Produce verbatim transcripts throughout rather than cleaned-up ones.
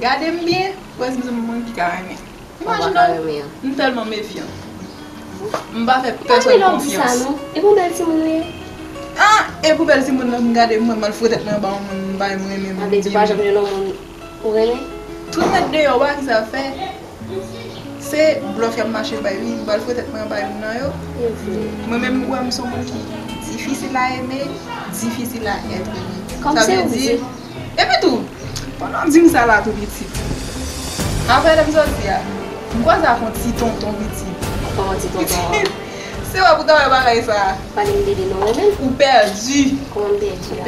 Gade m byen, ou wè se mezanmi mwen ki ka renmen. Imajine w, m tèlman mefyan. M pa fè pèsòn konfyans. Lè w di sa non, e pou bèl timoun li ye. Ah, e pou bèl timoun nan, m gade m wè m al fre tèt mwen anba yon moun m pa menm renmen. Sa vle di ou pa janm jwenn yon moun ou renmen? Tout nèt deyò, ou pa wè ki sa fè. Se blòf y ap mache bay, wi, m pral fre tèt mwen anba youn nan yo. Mwen menm, ou wè m se yon moun ki difisil a eme, difisil a èt eme. Sa vle di, epi tou, pandan w di m sa la tou pitit, apre lè m soti a, m kwaze ak yon ti tonton pitit. Kòman ti tonton an? Pitit, se wè pou ta wè bagay sa. Pale m de li non, renmen l. Ou pèdi. Kòman m pèdi la?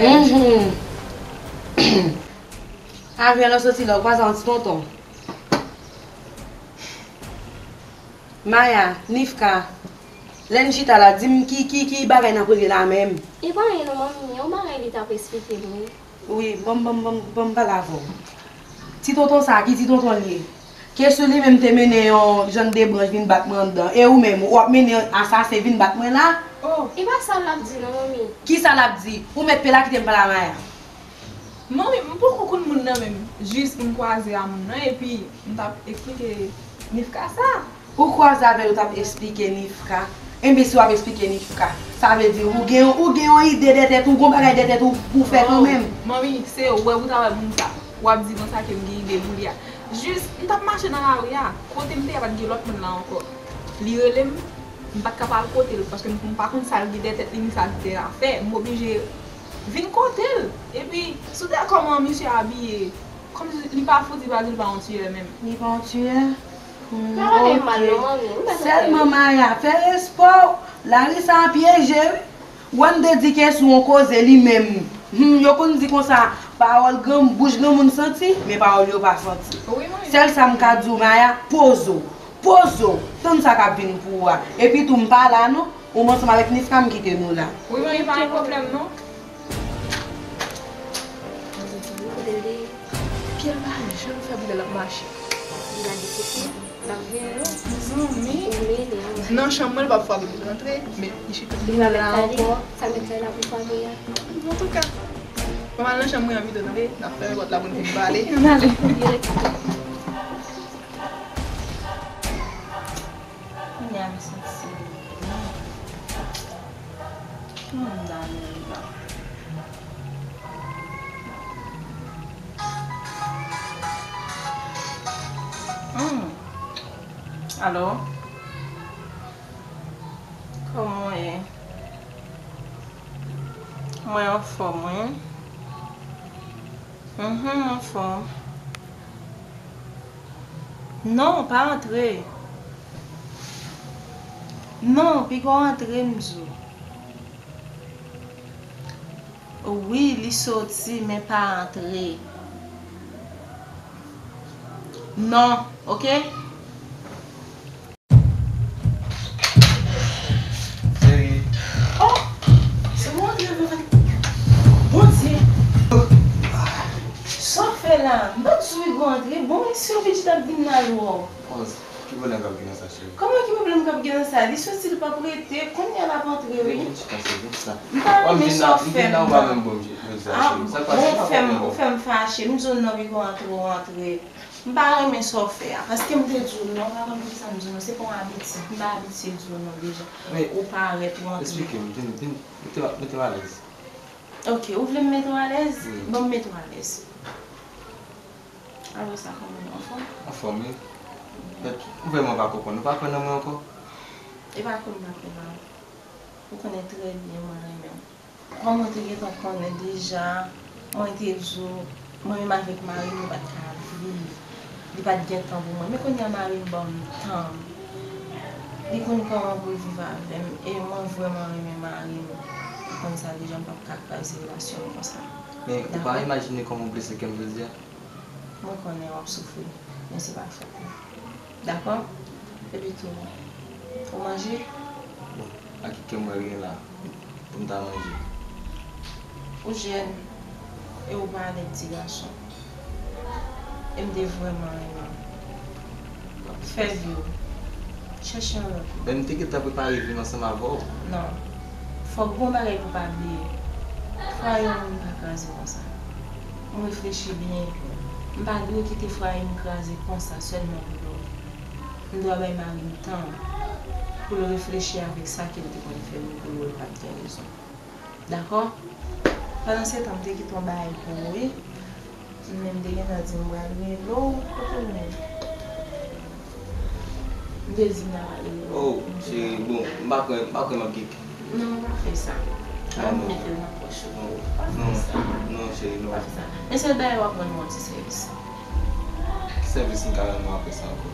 Avè lè w soti la, ou kwaze ak yon ti tonton. Maya, Nifka, lè n chita la, di m ki, ki, ki bagay n ap regle la menm? E pa anyen non, manmi, yon bagay li t ap esplike m, wi. Wi, ban m, ban m, ban m, ban m pale avè w. Ti tonton sa, ki ti tonton l ye? Kesou li menm te mennen yon jann de branch vin bat mwen anndan. E ou menm, w ap mennen asasen vin bat mwen la? Oh. E pa sa l ap di non, manmi. Ki sa l ap di? Ou mèt pe la kite m pale a Maya. Manmi, m poko konn moun nan menm. Jis m kwaze a moun nan epi m t ap eksplike Nifka sa. Ou kwaze avè l, ou t ap eksplike Nifka? Enben, si w ap eksplike Nifka, sa vle di ou gen, ou gen yon ide dèyè tèt ou, gon bagay dèyè tèt ou pou fè kanmenm. Manmi, se ou wè pou ta wè moun sa. W ap di konsa ke m gen ide pou li a. Jis, m t ap mache nan lari a. Kote m te ye a, pa t gen lòt moun la ankò. Li rele m, m pa t ka pa al kote l, paske m, m pa konn sa l gen dèyè tèt li, ni sa l te a fè. M oblije vin kote l. Epi, si w te wè kòman misye abiye, kòmsi li pa fouti pa di l pa yon tiyè menm. Li pa yon tiyè? Hmm, pa pale m mal non, manmi. M pa t ap fè. Sèlman Maya, fè respè w. Lari sa a pyeje, wi. Wanda di ke sou yon koze li menm. Hmm, yo konn di konsa, pawòl gran, bouch granmoun santi, men pawòl yo pa santi. Wi, manmi. Sèl sa m ka di w, Maya, poze w. Poze w, tann sa k ap vin pou ou a. Epi tou, m pa la non. Ou m ansanm avèk Nifka, m kite nou la. Wi, manmi, pa gen pwoblèm non. Kote l ye? Pye l pa janm fè bri lè l ap mache. Li pa gen kote. L ap vini non. Mezanmi. Ou mele, an. Nan chanm mwen, li p ap frape pou l rantre, men li chita. Li pa mèt la ankò. Sa mèt la pou frape a. Antouka, m al nan chanm mwen an pito, tande. N ap fèmen pòt la pou n vin pale. Ann ale. Kounye a m santi m byen. Kòman m ta menm la? Hmm. Alo? Kòman w ye? Mwen anfòm, wi. Mhm, anfòm. Non, pa antre. Non, piko antre, m di w. Wi, li soti, men pa antre. Non, oke? Cheri. Oh! Se ou antre, Bondye! Sa w fè la? M pa t di w Rigo antre. Bon, e si yon pitit ap vin la, lou w? Ki pwoblèm k ap gen nan sa, cheri? Kòman ki pwoblèm k ap gen nan sa? Li soti, li p ap rete. Kounye a l ap antre, wi. Vin chita, cheri, vin chita. M pa renmen sa w fè m nan. Ah, bon, ou fè m, ou fè m fache. M di w non, Rigo antre, ou antre. M pa renmen sa w fè a, paske m te di w non, ou pa konn poukisa m di w non, se pa yon abitid, m pa abitye di w non deja. Ou parèt, ou antre. Eksplike m, vin, vin, mete m, mete m alèz. Ok, ou vle m mete w alèz? Wi. Bon, m mete w alèz. Alò sa, kòman w ye, anfòm? Anfòm, wi. Mèt, ou vrèman pa konprann, ou pa kwè nan mwen ankò? E pa kwè m pa kwè nan ou. Ou konnen trè byen mwen renmen w. Kòm ou te gentan konnen deja, mwen te di w, mwen menm avèk mari m, nou pa t ka ap viv. Li pa t gen tan pou mwen. Men kounye a, mari m ban m tan. Li konn kòman pou l viv avè m. E mwen vrèman renmen mari m. Ou konn sa deja, m p ap ka kraze relasyon m konsa. Men ou pa imajine kòman w blese kè m jodi a? Mwen konnen w ap soufri, men se pa fòt mwen. Dakò? Epi tou, ou manje? Bon, a ki kè mwen gen la pou m ta manje? Ou jèn, e ou pa alèz ti gason. E m te vrèman renmen w. Fè vi w. Chèche yon lòt moun. Men m te gentan prepare vi m ansanm avè w. Non. Fòk gon bagay pou pa bliye. Fwaye yon moun pa kraze konsa. M reflechi byen. M pa dwe kite fwaye m kraze konsa sèlman pou lò. M dwa bay mari m tan pou l reflechi avèk sa ke l te konn fè m pou lò l pa t gen rezon. Dakò? Pandan se tan, m te kite yon bagay pou ou, wi. Men m te gentan di m pral rele w, kote w menm? M te di m nan pral rele w. Oh, cheri, bon, m pa kwè, m pa kwè m ap gen. Non, pa fè sa. Pa mete l nan pòch ou. Non, pa fè sa. Non, cheri, non. Pa fè sa. Men sèl bagay w ap rann mwen yon ti sèvis. Ki sèvis m ka rann ou apre sa ankò?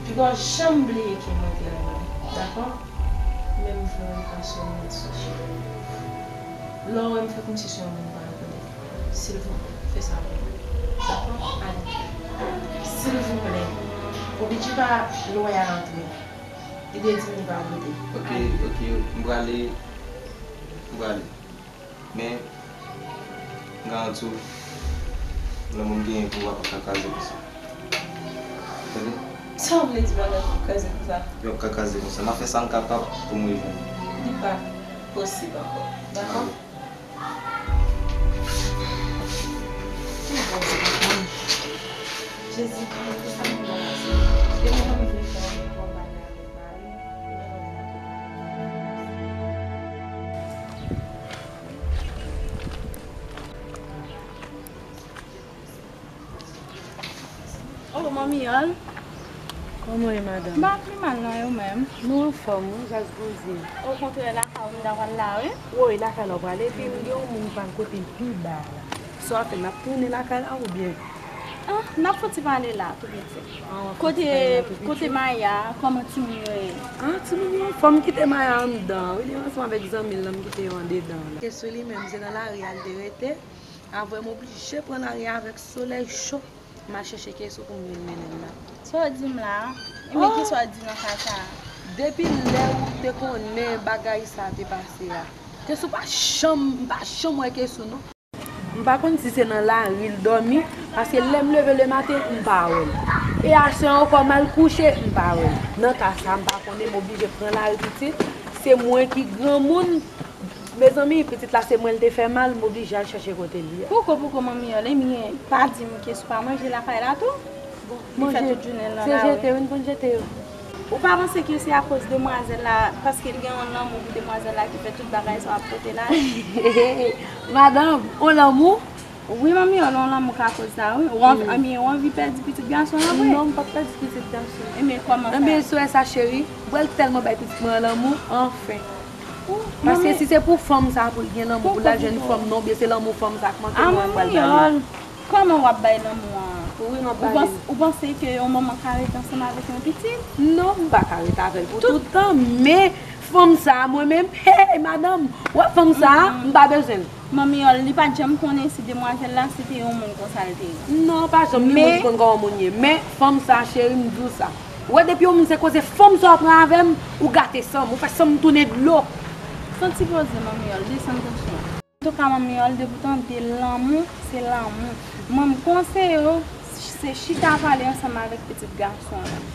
Piga w janm bliye ke mwen te renmen w, dakò? Men m vle w pa sou mwen sou cheri. Lè w wè m fè kòmsi se yon moun m pa rekonèt, silvouplè, fè sa pou mwen. Dakò? Ale. Silvouplè. Oblije pa lwen a antre. Li te di m li pa pote. Ok, ok, m prale, m prale. Men, m garanti w, lanmou m genyen pou ou a p ap ka kraze konsa. Tande? Sa w vle di bagay pou kraze konsa? Yo ap ka kraze konsa. M ap fè sa m kapab pou m rejwenn ou. Li pa posib ankò. Dakò? Jezi, pou sa m vle pase. Depi m vle fè yon bon bagay avèk mari m, Oh, manmi Yòl. Kòman w ye, madanm? M pa pi mal non, e ou menm? Nou anfòm, wi, gras Bondye. Okontrè, lakay ou m ta pral la, wi. Woy, lakay la w prale, epi m gen yon moun m pral kote l pi ba la. Sa w ap fè, n ap tounen lakay la oubyen? Ah, n ap fouti pale la, tou piti. Ah, w ap fouti pale la tou piti? Kote, kote Maya, kòman timoun yo ye? Ah, timoun yo anfòm, m kite Maya anndan, wi, li ansanm avèk zanmi l lan, m kite yo andedan la. Ke sou li menm, se nan lari a l te rete. Apre m oblije pran lari a avèk solèy cho, m al chèche Kesou pou m vin mennen l la. Sa w di m la a? Ebyen, oh, kisa w di nan ka sa a? Depi lè ou te konnen bagay sa a te pase a, Kesou pa janm, m pa janm wè Kesou non. M pa konn si se nan lari l dòmi, paske lè m leve lematen, m pa wè l. E aswè ankò m al kouche, m pa wè l. Nan ka sa a, m pa konnen, m oblije pran lari pitit. Se mwen ki granmoun, Mezanmi, pitit la se mwen l te fè mal, m oblije al chèche kote l ye. Poko, poko, manmi Yòl, ebyen, pa di m Kesou pa manje lakay la tou? Bon, li fè tout jounen l nan lari. Se jete, wi, n konn jete yo. Ou pa panse ke se akoz demwazèl la, paske l gen yon lanmou pou demwazèl la ki fè tout bagay sa w ap pote la? Madanm, yon lanmou? Wi, manmi Yòl, yon lanmou ka koz sa, wi. Ou anvi, ebyen, ou anvi pèdi pitit gason an vre? Non, m p ap pèdi pitit gason. Ebyen, kòman sa? Ebyen, sou sa, cheri, m pral tèlman bay pitit mwen an lanmou, anfen. Paske si se pou fanm sa pou l gen lanmou, pou l al jwenn fanm nan, oubyen se lanmou fanm sa k manke mwen, m pral ba li. Kòman w ap bay lanmou an? Wi, m ap ba li. Ou panse ke yon manman ka rete ansanm avèk yon pitit? Non, m pa ka rete avè l pou tout tan, men fanm sa a, mwen menm, hey, madanm, w wè fanm sa a, m pa bezwen l. Manmi Yòl, li pa t janm konnen si demwazèl la, se te yon moun konsa l te ye. Non, pa janm gen moun ki konn kòman moun ye, men fanm sa a, cheri, m di w sa. Ou wè depi yon moun se koze fanm sa w pran avè m, ou gate san m, ou fè san m tounen dlo. Santi poze, manmi Yòl, desann tansyon. Antouka, manmi Yòl, depi w tande lanmou, se lanmou. Mwen, m konseye w, se chita pale ansanm avèk pitit gason an.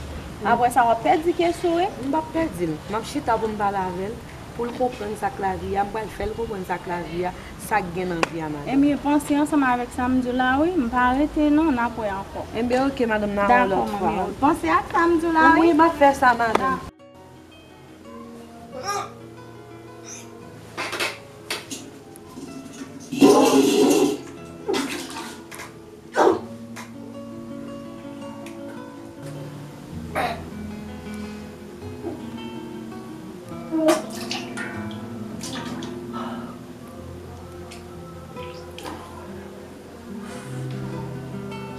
Apre sa, w ap pèdi Kesou, wi. M p ap pèdi l. M ap chita pou m pale avè l, pou l konprann sa k lavi a. M pral fè l konprann sa k lavi a. Sa k gen nan vi a, madanm. Ebyen, panse ansanm avèk sa m di w la, wi. M pa rete, non, n ap wè ankò. Enben, oke, madanm, n a wè lòt fwa. Dakò, manmi. Panse ak sa m di w la, wi. Wi, m ap fè sa, madanm.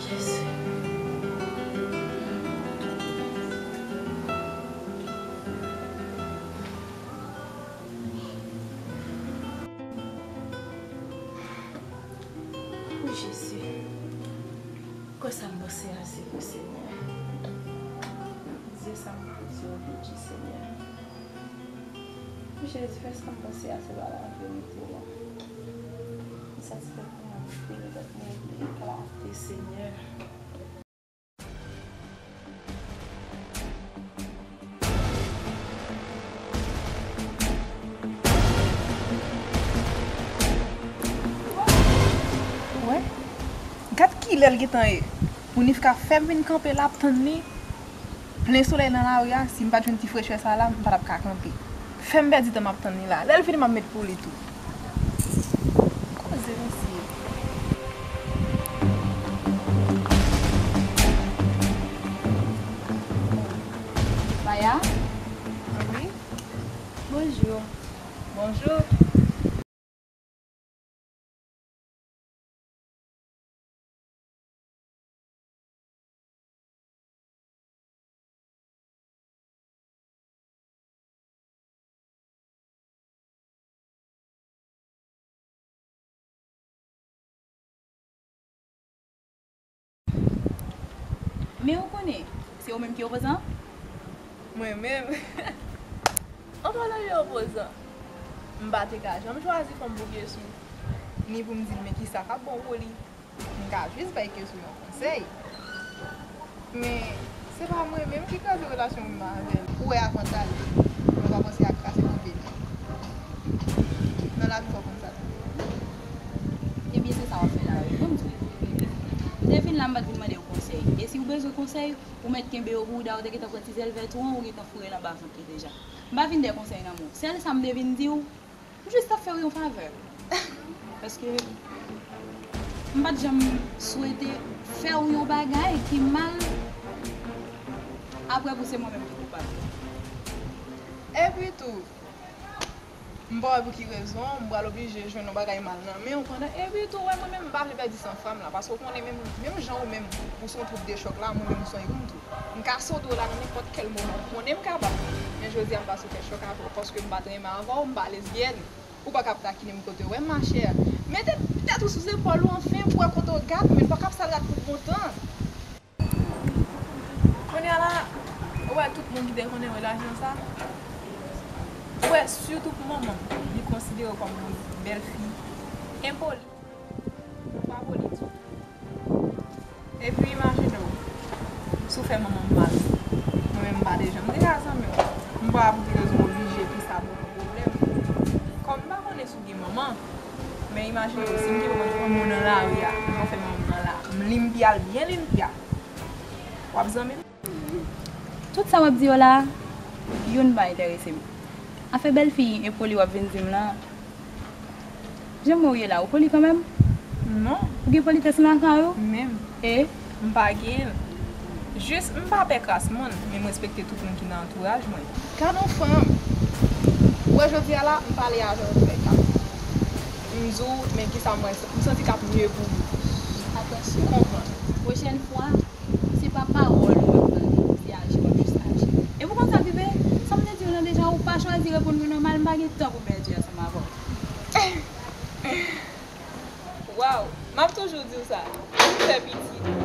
Jezi. O Jezi. Kwè sa m panse a, se vre, Senyè. Di sa m panse a, o Jezi, Senyè. Jezi, fè sa m panse a se pa laverite, non. M santi tèt mwen ap vire, tèt mwen ap eklate, Senyè. Wè, gad ki Lè l gentan ye. Pou Nifka fè m vin kanpe la ap tann li, plen solèy nan lari a, si m pa t jwenn ti frechè sa la, m pa t ap ka kanpe. Fè m pèdi tan m ap tann li la. Lè l vini, m ap met pou li tou. Koze, mesye. Maya? Wi? Bonjou. Bonjou. Men ou konnen, se ou menm ki opozan? Mwen menm? An palan de opozan, m pa te ka janm chwazi fanm pou Kesou, ni pou m di l men kisa k ap bon pou li. M ka jis bay Kesou yon konsèy. Men, se pa mwen menm ki kraze relasyon mwen avè l. Ou wè avan talè, mwen pa panse ak kraze koupe li. Nan lavi fò konn sa tou. Ebyen, se sa w ap fè la, wi. Bon, m di w, m te vin la, m pa t vin mande w konsèy. E si w bezwen konsèy, ou mèt kenbe yo pou w da, ou te gentan pran ti zèl vèt ou an, ou gentan foure l anba vant li deja. M pa vin dèyè konsèy nan men w. Sèl sa m te vin di w, m jis t ap fè w yon favè. Paske m pa t janm swete fè w yon bagay ki mal, apre pou se mwen menm ki koupab. Epi tou, m pa wè pou ki rezon m pral oblije jwenn yon bagay mal nan men w pandan, epi tou, wè, mwen menm, m pa vle pèdi san fwa m la, paske w konnen, menm, menm jan ou menm, ou se yon twoup de chòk la, mwen menm, m se yon tou. M ka sote w la nan nenpòt kèl moman. Ou konnen m kapab. Men jodi a, m pase fè chòk avè w paske m pa t renmen avè w, m pa lesbyèn. Ou pa kab takine m kote w wè m, machè. Mete tèt ou sou zepòl ou, anfen, pou w wè kote w gad, men ou pa kab sal rad pou bon tan. Kounye a la, ou wè tout moun ki te konnen relasyon sa, ou wè, sitou pou manman m, li konsidere w kòm yon bèlfi enpoli. Ou pa poli ditou. Epi imajine w, si w fè manman m mal, mwen menm m pa te janm te ka zanmi w. M pa wè pou ki rezon w oblije fè sa pou yon pwoblèm. Kòm m pa konnen si w gen manman, men imajine w, si m gen manman m nan lari a, mwen fè manman m nan la, m limpya l byen limpya. W ap zanmi m? Tout sa w ap di yo la, youn pa enterese m. Afè bèlfi enpoli w ap vin di m lan, jan m wè w ye la, ou poli kanmenm? Non. Ou gen politès nan lakay ou? Menm. E? M pa gen l. Jis, m pa pè kras moun, men m respekte tout moun ki nan antouraj mwen. Gad yon fanm! Ou wè jodi a la, m pale avè w trè kalm. M di w, men kisa m wè, m santi k ap mye pou ou. Atansyon. Konprann. Pwochèn fwa, se pa pawòl ou ap tande, se aji w ap jis aji. E pou konn sa k rive, sa m te di w lan deja, ou pa chwazi reponn mwen nòmal, m pa gen tan pou m pèdi ansanm avè w. Waw, m ap toujou di w sa, ou fè pitit.